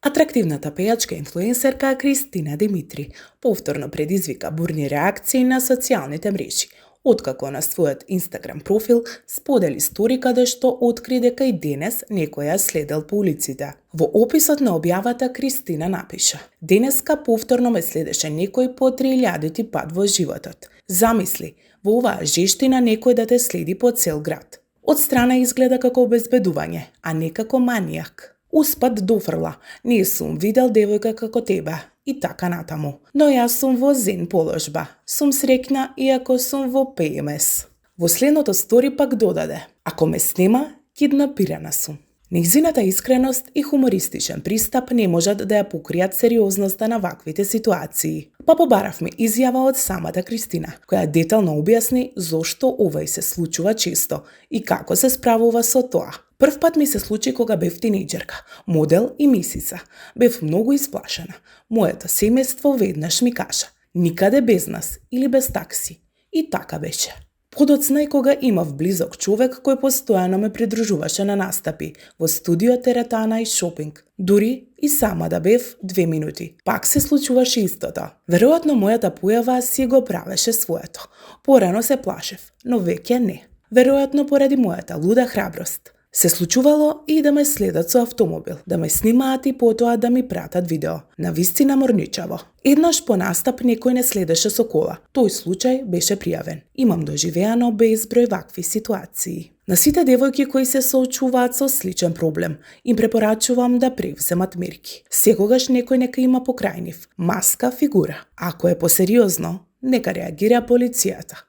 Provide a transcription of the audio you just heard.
Атрактивната пејачка инфлуенсерка Кристина Димитри повторно предизвика бурни реакции на социјалните мрежи, откако на својот Инстаграм профил сподели стори каде што откри дека и денес некој ја следел по улиците. Во описот на објавата Кристина напиша: "Денеска повторно ме следеше некој по 3000-ти пат во животот. Замисли, во оваа жештина некој да те следи по цел град. Од страна изгледа како обезбедување, а не како манијак. Успат дофрла, не сум видел девојка како тебе, и така натаму. Но јас сум во зен положба. Сум среќна иако сум во ПМС." Во следното стори пак додаде: "Ако ме снема, киднапирана сум." Нејзината искреност и хумористичен пристап не можат да ја покријат сериозноста на ваквите ситуации. Па побаравме изјава од самата Кристина, која детално објасни зошто ова се случува често и како се справува со тоа. "Прв пат ми се случи кога бев тинејџерка, модел и мисица. Бев многу исплашена. Моето семејство веднаш ми кажа: никаде без нас или без такси. И така беше. Подоцна и кога имав близок човек кој постојано ме придружуваше на настапи, во студио, теретана и шопинг. Дури и сама да бев 2 минути. Пак се случуваше истото. Веројатно мојата појава си го правеше своето. Порано се плашев, но веќе не. Веројатно поради мојата луда храброст. Се случувало и да ме следат со автомобил, да ме снимаат и потоа да ми пратат видео. Навистина морничаво. Еднаш по настап некој не следеше со кола. Тој случај беше пријавен. Имам доживеано безброј вакви ситуации. На сите девојки кои се соочуваат со сличен проблем, им препорачувам да превземат мерки. Секогаш некој нека има покрај нив маска, фигура. Ако е посериозно, нека реагира полицијата.